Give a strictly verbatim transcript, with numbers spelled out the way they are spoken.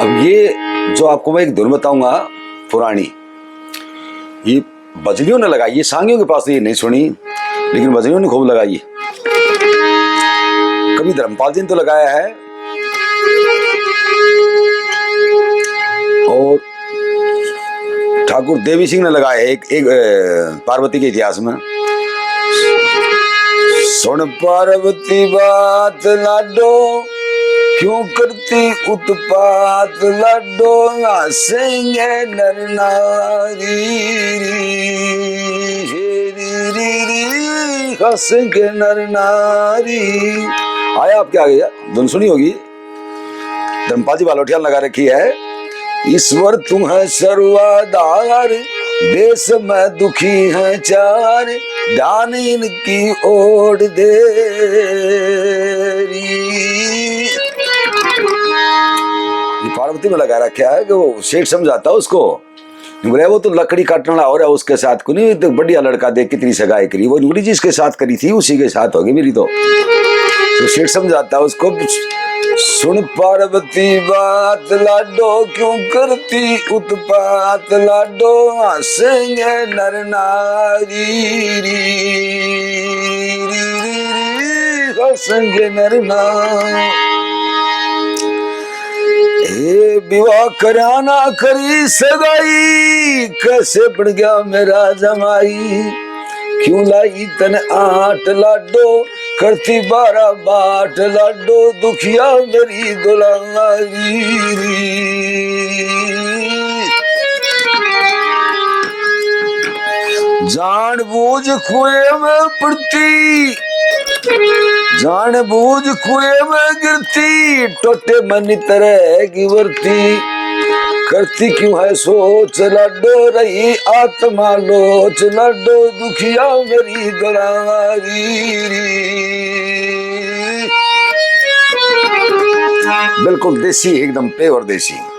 अब ये जो आपको मैं एक धुन बताऊंगा पुरानी, ये भजनियों ने लगाई है, सांगियों के पास तो ये नहीं सुनी, लेकिन भजनियों ने खूब लगाई है। कवि धर्मपाल जी ने तो लगाया है और ठाकुर देवी सिंह ने लगाया है एक, एक, अ, पार्वती के इतिहास में। सुन पार्वती बात लाडो, क्यों करती उत्पात लाडो, हंसेंगे नर नारी। री, री, री, री, हंसेंगे नर नारी। आया आपके आगे, धुन सुनी होगी, धर्मपाल जी बालोटिया लगा रखी है। ईश्वर तू है सर्वाधार, देश में दुखी है चार, ध्यान इनकी ओर दे री। ये पार्वती में लगा रखा है कि वो सेठ समझाता उसको, बोले, "वो तो लकड़ी काटने वाला हो रहा, उसके साथ को नहीं, तो बढ़िया लड़का देख, कितनी सगाई करी, वो नुकड़ी जिसके साथ करी थी, उसी के साथ होगी मेरी तो।" तो सेठ समझाता उसको, "सुन पार्वती बात लाडो, क्यों करती उत्पात लाडो, हंसेंगे नर नारी री, री, री, री, हंसेंगे नर नारी।" ए विवाह करया ना करी सगाई, कैसे बन गया मेरा जमाई? क्यों लाई तने आट लाडो, करती बारह बाट लाडो, दुखिया मेरी दुलारी। जान बूझ कुएं में पड़ती, जान बूझ कुएं में गिरती, टोटे मन तरह की वरती। करती क्यों है सोच लाडो, रही आत्मा लोच लाडो, दुखिया मेरी दुलारी। बिल्कुल देसी, एकदम pure देसी।